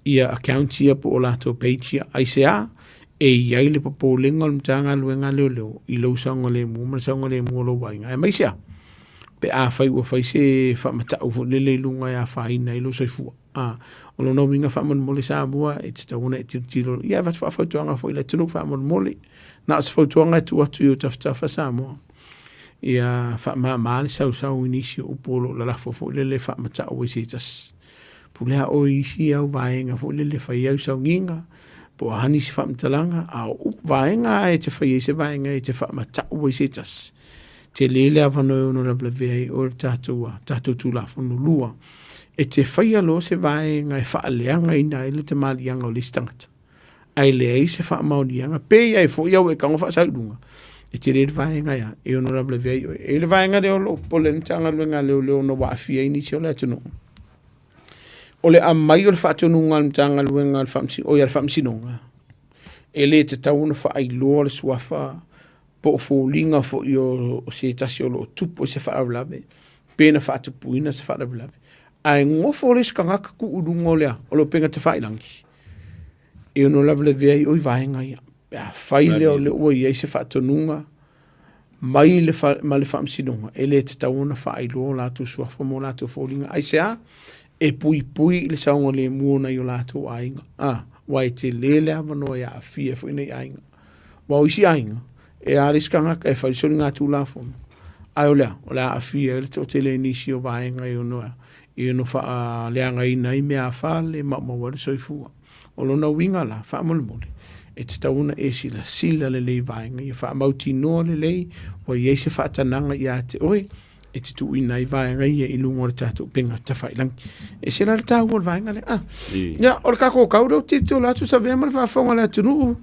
ia accounts ia po o latou page ia. Aisea? E i ai le popolega o le Matagaluega a Leoleo i lou saogalemu ma le saogalemu o lou aiga. Aemaise a? Pe afai ua fai se faamatau foi lele i luga e afaina ai lou soifua. O lona uiga faamolemole Samoa e tatau ona e tilotilo, ia avatu faafautuaga foi i le atunuu faamolemole. Na o se fautuaga e tuu atu i ou tafatafa Samoa, ia faamama le sausau i nisi o upu o lo o lalafo foi lele e faamata'u ai se tasi. Pulea oe i isi au vaega foi lele e fai ai au sauniga, po o a nisi faamatalaga, a o upu vaega lava e te fai ai se vaega e te faamata'u ai se tasi, tele le avanoa e ono lavelavea ai oe e le tatou, tatou Tulafono. Lua, e te faia loa se vaega e faaleagaina ai le tamaliiaga o le isi tagata, ae leai se faamaoniaga, pe i ai foi au e tago faasau i luga, e tele le vaega e, e ono lavelavea ai oe. E i ai le vaega lea o lo o popole ai le Matagaluega a Leoleo ona ua aafia ai nisi o le atunuu, o le aumai o le faatonuga a le Matagaluega a le oi a le Faamasinoga, e le tatau ona faailoa le suafa po o foliga foi o se tasi o lo o tupu ai se faalavelave pe na faatupuina se faalavelave. Ae nofo le isi tagata tuu i luga o le a, o le upega tafailagi, e ono lavelavea ai oe i vaega ia. Pe afai lea o lea ua i ai se faatonuga mai le ma le Faamasinoga, e le tatau ona faailoa o latou suafa ma o latou foliga. Aisea? E puipui i le saogalemu o nai o latou aiga. Aua e tele le avanoa e aafia foi nai aiga. Aua o isi aiga, e a le isi tagata e fai le soligatulafono, ae o le a? O le a aafia ai le toatele i nisi o vaega e ono, e ono faaleagaina ai meaafale, maumau ai le soifua. O lona uiga la, faamolemole, e tatau ona e silasila lelei i vaega ia, faamautinoa lelei ua i ai se faatanaga ia te oe e te tuuina ai vaega ia i luga o le tatou upega tafailagi. E ese la le taua o le vaega lea. Ah, ia, o le tatou tau lea ou te tilotilo atu Savea ma le faafofoga a le atunuu,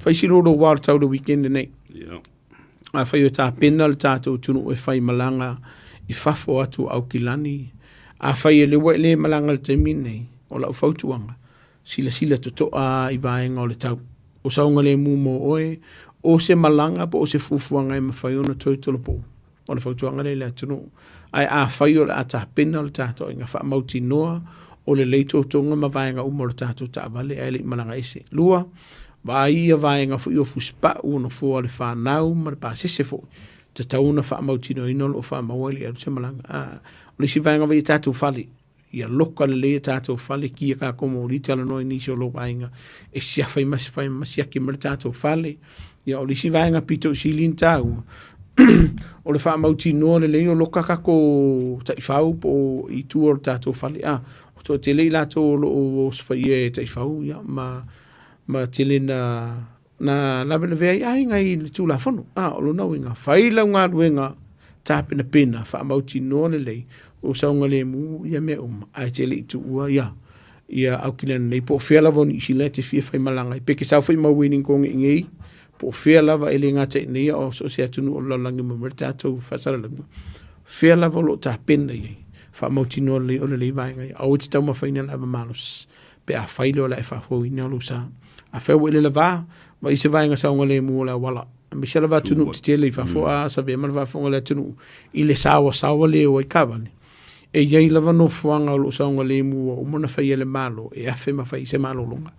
fai si louloua o le tau i le weekend lenei. Afai o tapena le tatou atunuu e fai malaga i fafo atu o Aukilani, afai e le ua e le malaga i le taimi lenei, o lau fautuaga, silasila totoa i vaega o le tau. O saogalemu mo oe, o se malaga po o se fuafuaga e mafai ona toe tolopo. O le fautuaga lea i le atunuu. Ae afai o le a tapena le tatou aiga, faamautinoa o lelei totoga ma vaega uma o le tatou taavale ae le i malaga ese. Lua, vaai ia vaega foi o fusipau o nofoa o le fanau ma le pasese foi, tatau ona faamautinoaina o lo o faamaua e le i alu se malaga. O le isi vaega vaai i tatou fale, ia loka lelei a tatou fale, ki a tatou moli, talanoa i nisi o lou aiga e siafa ai ma ma siaki mai le tatou fale. Ia o le isi vaega pito i sili ona taua, o le faamautinoa lelei o loka tatou taifau po o i tua o le tatou fale. A, o toatele i latou o lo o osofaia e taifau ia ma tele na na lavelavea ai aiga i le Tulafono. A, o lona uiga, fai lau galuega tapenapena, faamautinoa lelei o saogalemu ia mea uma, ae te le i tuua ia ia Aukilani nei, po o fea lava o Niu Sila e te fia faimalaga ai. Pe ke sau foi mai Wellington i nei, po o fea lava e le gata i nei a o so o se atunuu o le lalolagi uma mai le tatou faasalalauga, fea lava o lo o tapena i ai, faamautinoa lelei o lelei vaega ia. Aua e te taumafaina le ava malosi pe afai lea o le a e faafouina lou sa. Afai ua e le lava, vaai se vaega saogalemu o le auala, aemaise lava atunuu tetele i fafo, a savea ma le faafofoga a le atunuu i le saoasaoa le o ai taavale. E i ai lava nofoaga o lo o saogalemu ua uma ona faia e le Malo e afe ma fai ai se malologa.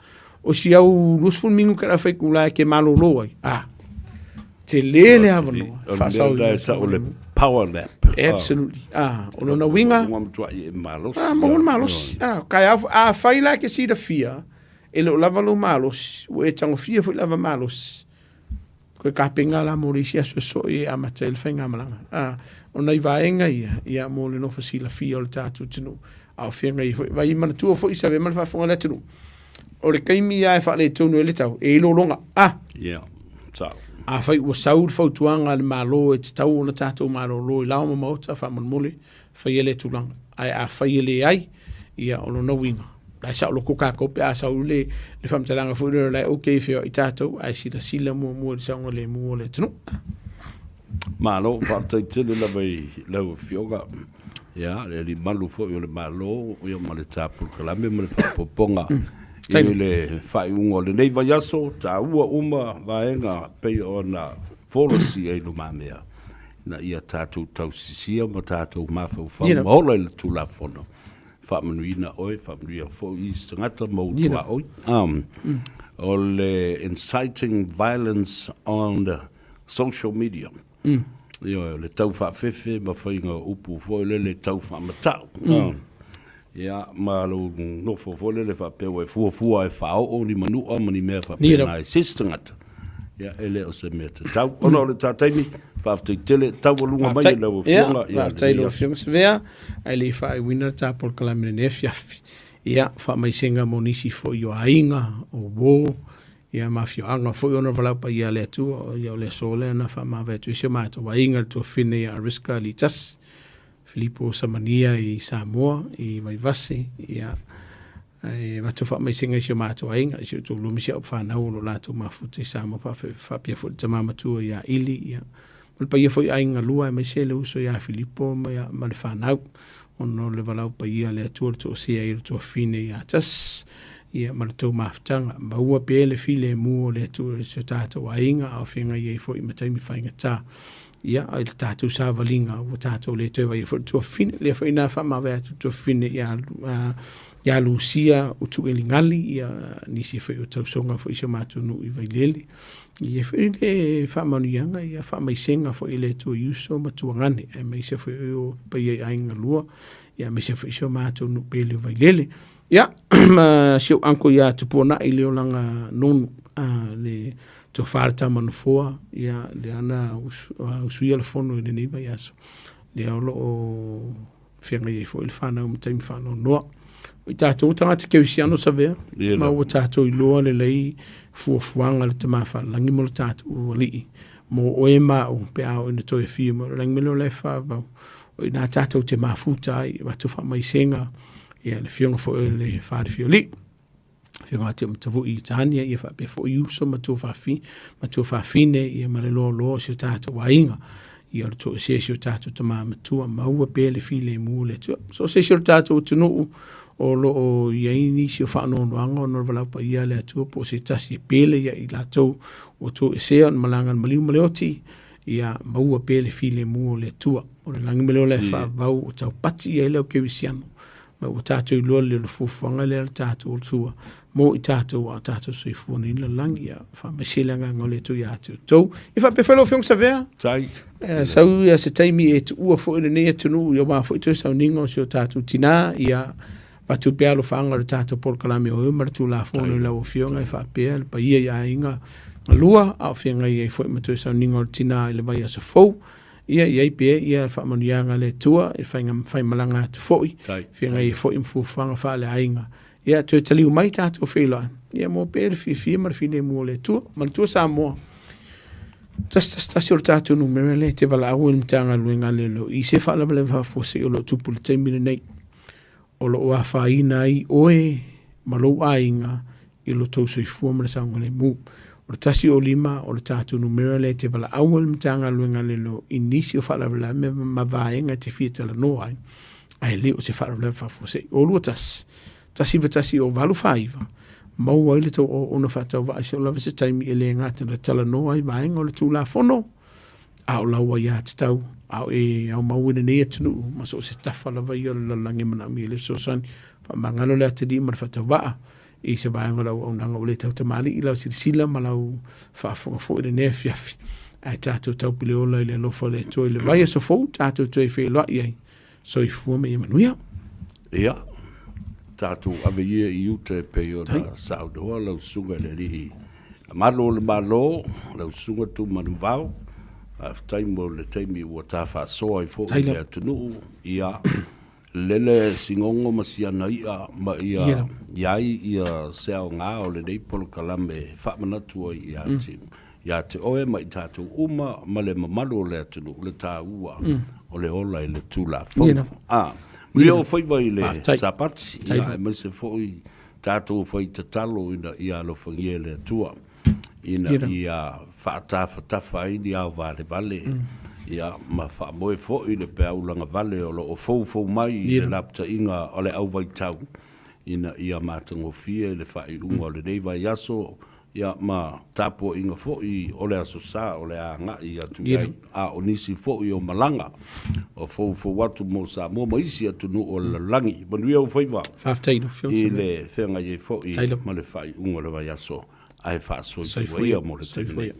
O si au 20 minute la fai kula e ke malolo ai, a, tele le avanoa e faasaoina ai le saogalemu. Power nap. Absolutely. Ah, o lona uiga. Ua matuai e malosi. Ah, maua le malosi. Ah, kai a, a fai la ke silafia, e le o lava lou malosi, ua e tagofia foi lava malosi. Koe kapenga la mo le isi aso e soe e amata ai le faigamalaga. Ah, o nai vaega ia, ia mo le nofo silafia o le tatou atunuu. A o feagai ai foi, vai manatua foi Savea ma le faafofoga a le atunuu. O le taimi lava e faaletonu ai le tau, e i ai lologa. Ah! Yeah, sao. Afai ua sau le fautuaga a le Malo e tatau ona tatou malolo i lao ma maota, faamolemole, faia lea tulaga. Ae afai e leai, ia o lona uiga, la e saoloto tatou pe a sau le, le faamatalaga foi lea o la e okay e feoai tatou, ae silasila muamua i le saogalemu o le atunuu. Malo, faafetai tele lava i lau Afioga, ia, le alii malu foi o le Malo, ia ma le ta polokalame ma le faaopoopoga i le faaiuga o lenei vaiaso, taua uma vaega pei ona folasia i lumamea, ina ia tatou tausisia ma tatou mafaufau ma ola i le Tulafono. Faamanuiina oe, faamanuia foi isi tagata ma ou tuaoi. O le inciting violence on the social media. Ioe, o le tau faafefe ma faiga o upu foi lele tau faamatau. Ia, ma lou nofo foi lele faapea ua e fuafua e faaoo ni manua ma ni mea faapena i se isi tagata. Ia, e le o se mea tatau. Ona o le ta taimi, faafetai tele, taualuga mai e lau Afioga. Ia, faafetai i lau Afioga Savea, ae le i faaiuina le ta polokalame i lenei afiafi. Ia, faamaisega mo nisi foi o aiga, o uo, ia ma afioaga foi ona valaau paia a le Atua, ia o le aso lea na faamavae atu ai si o matou aiga i le tuafafine ia Ariska Litasi, Filipo Samania i Samoa, i Vaivase, ia, e avatu faamaisega i si o matou aiga, i si ou toalua ma si au fanau o lo o latou mafuta i Samoa, faapea foi le tama matua ia Ili, ia, ma le paia foi i aiga galua aemaise le uso ia Filipo ma, ma le fanau, ona o le valaau paia a le Atua le toesea ai o le tuafafine ia Jas, ia, ma le tou mafutaga. Maua pea le filemu o le Atua i si o tatou aiga, a o feagai ai foi ma taimi faigata. Ia, i le tatou savaliga ua tatou le toe vaia foi le tuafafine. Lea foi na faamavae atu le tuafafine ia, ia Lusia Utueligali, ia nisi foi o tausoga foi i si o matou nuu i Vailele. Ia foi le faamanuiaga, ia faamaisega foi i le Atua i uso ma tuagane, aemaise foi o paia i aiga lua, ia aemaise foi si o matou nuu pele o Vailele. Ia, ma si ou uncle ia Tupuanai le olaga nonu, a, le tofa le tama nofoa, ia, lea na usuia le fono i lenei vaiaso, lea o lo o feagai ai foi le fanau ma taimi faanoanoa. O i tatou tagata kerisiano Savea, ma ua tatou iloa lelei fuafuaga a le Tama Faalelagi mo le tatou Alii, mo oe ma au pe a oo ina toe afio mai o le lagi ma le ola e faavavau. O i ina tatou te mafuta ai, avatu faamaisega, ia le afioga foi o le Falefiolii, afioga ia Tiumatavui Tania, ia faapea foi uso ma tuafafine, ia ma le loaloa o si o tatou aiga. Ia o le toesea si o tatou tama matua, maua pea le filemu o le Atua. So o se isi o le tatou atunuu o lo o i ai nisi o faanoanoaga ona o le valaau paia a le Atua po o se tasi e pele ia i latou ua toesea ona malaga i le maliu ma le oti, ia maua pea le filemu o le Atua. O le lagi ma le ola e faavavau o taupati i ai le au kerisiano. Ma ua tatou iloa lelei o le fuafuaga lea a le tatou Atua mo i tatou a o tatou soifua nei i le lalolagi. Ia faamaise le agaga o le Atua ia te outou. Ia faapea foi lau Afioga Savea. Tai. Eh, sau ia se taimi e tuua foi lenei atunuu ia aua foi toe sauniga o si o tatou tinā, ia avatu pea alofaaga o le tatou polokalame o e ma le Tulafono i lau Afioga e faapea le paia i aiga galua a o feagai ai foi ma toe sauniga o le tinā i le vaiaso fou. Ia i ai pea ia faamanuiaga a le Atua i faiga faimalaga atu foi, feagai ai foi ma fuafuaga faaleaiga. Ia toe taliu mai tatou feiloai, ia maua pea le fiafia ma le filemu o le Atua. Manatua Samoa, 111 o le tatou numera lea e te valaau ai i le Matagaluega a Leoleo i se faalavelave faafuasei o lo o tupu i le taimi lenei. O lo o afaina ai oe ma lou aiga i lo tou soifua ma le saogalemu. O le 105 o le tatou numera lea e te valaau ai le Matagaluega a Leoleo i nisi o faalavelave ma vaega e te fia talanoa ai, ae le o se faalavelave faafuasei. O 21 191 o 849, maua ai le tou auauna faatauvaa i soo lava se taimi e le gata na talanoa ai vaega o le Tulafono, a o lau aiatatau, a o e aumau i lenei atunuu ma so o se tafa lava ia o le lalolagi e manaomia ai le fesoasoani. Faamagalo le atalii ma le faatauvaa i se vaega o le auaunaga ua le tautamalii lau silasila ma lau faafofoga foi i lenei afiafi. Ae tatou taupule ola i le alofa o le Atua i le vaiaso fou tatou toe feiloai ai. Soifua ma ia manuia. Ia, tatou ave ia i uta e pei ona saunoa lau susuga i le alii Malo o le Malo, lau susuga Tumanuvao, faafetai mo le taimi ua ta faasoa ai foi i le atunuu. Ia, lele sigogo ma siana i'a ma ia i ai ia se aoga o lenei polokalame e faamanatu ai ia te, ia te oe ma i tatou uma ma le mamalu o le atunuu le taua o le ola i le Tulafono. A, manuia ou faiva i le Sapati, ia aemaise foi tatou fai tatalo ina ia alofagia e le Atua ina ia faatafatafa ai ni ao valevale ia ma faamoe foi le peau lagavale o lo o foufou mai i le lapataiga o le auvaitau ina ia matagofie le faaiuga o lenei vaiaso ia ma tapuaiga foi o le Aso Sa o le a agai atu i ai, a o nisi foi o malaga o foufou atu mo Samoa ma isi atunuu o le lalolagi. Manuia ou faiva. Faafetai i lau Afioga. I le feagai ai foi ma le faaiuga o le vaiaso, ae faasoifua ia mo le taimi nei.